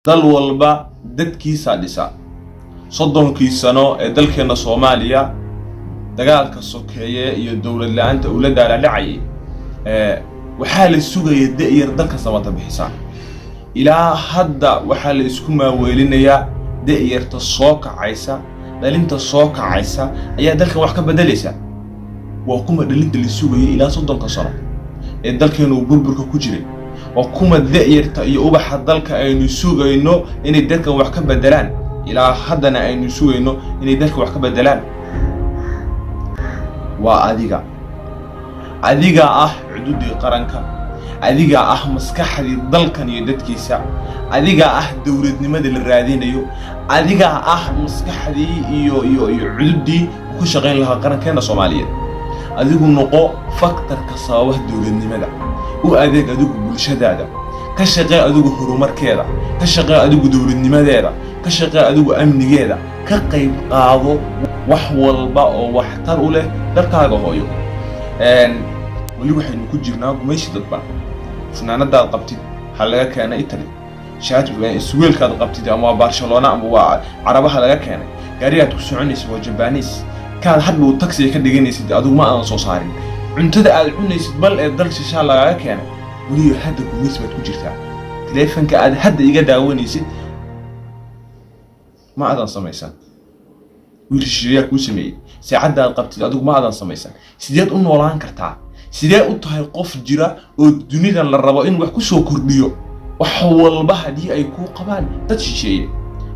Dal walba dadkiisaa dhisa. 30kii sano ee dalkeenna Soomaaliya dagaalka sokeeye iyo dowlad la-aanta uu la daaladhacayay, waxaa la sugaya da'yar dalka samata bixisa. Ilaa hadda waxaa la isku maaweelinayaa da'yarta soo kacaysa, dhalinta soo kacaysa ayaa dalkan wax ka beddelaysa. Waa kuma dhalinta la sugayay ilaa 30ka sano ee dalkeenu uu burburka ku jiray? Waa kuma da'yarta iyo ubaxa dalka aynu sugayno inay dalkan wax ka beddelaan, ilaa haddana aynu sugayno inay dalka wax ka beddelaan? Waa adiga. Adigaa ah cududii qaranka, adigaa ah maskaxdii dalkan iyo dadkiisa, adigaa ah dowladnimadii la raadinayo, adigaa ah maskaxdii iyo cududii ku shaqayn lahaa qarankeena Soomaaliyeed. Adigu noqo factor-ka sababaha dowladnimada. U adeeg adigu bulshadaada, ka shaqee adigu horumarkeeda, ka shaqee adigu dowladnimadeeda, ka shaqee adigu amnigeeda, ka qayb qaado wax walba oo waxtar u leh dalkaaga hooyo. Weli waxaynu ku jirnaa gumaysi dadban. Funaanadaad qabtid waxaa laga keenay Italy, surweelkaad qabtid ama waa Barcelona ama waa Carabaha laga keenay, gaarigaad ku soconaysid waa Jabanis, kaad hadhow taxiga ka dhiganaysid adigu ma aadan soo saarin, cuntada aad cunaysid bal ee dal shishaa lagaga keenay. Weliyo hadda gumaysi baad ku jirtaa. Taleefanka aad hadda iga daawanaysid ma aadan samaysan, wiil shisheeyaa kuu sameeyey. Saacadda aad qabtid adigu ma aadan samaysan. Sideed u noolaan kartaa? Sidee u tahay qof jira oo dunidan la rabo in wax ku soo kordhiyo, wax walba haddii ay kuu qabaan dad shisheeye?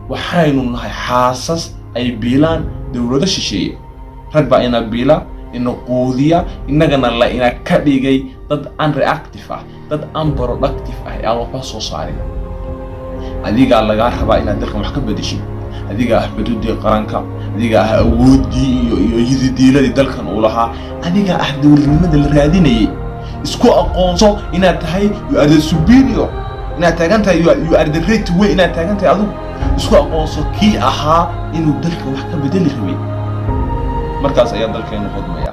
Waxaynu nahay xaasas ay biilaan dowlado shisheeye. Rag baa ina biila, ina quudiya, innagana la ina ka dhigay dad unreactive ah, dad unproductive ah ee aan waxba soo saarin. Adigaa lagaa rabaa inaad dalkan wax ka bedeshid. Adigaa ah xuduudii qaranka, adigaa ah awooddii iyo yididiiladii dalkan uu lahaa, adigaa ah dowladnimada la raadinayay. Isku aqoonso inaad tahay you are the superior, inaad taagan tahay you are the right way, inaad taagan tahay. Adigu isku aqoonso kii ahaa inuu dalka wax ka bedeli rabay. Markaas ayaa dalkeenu hodmaya.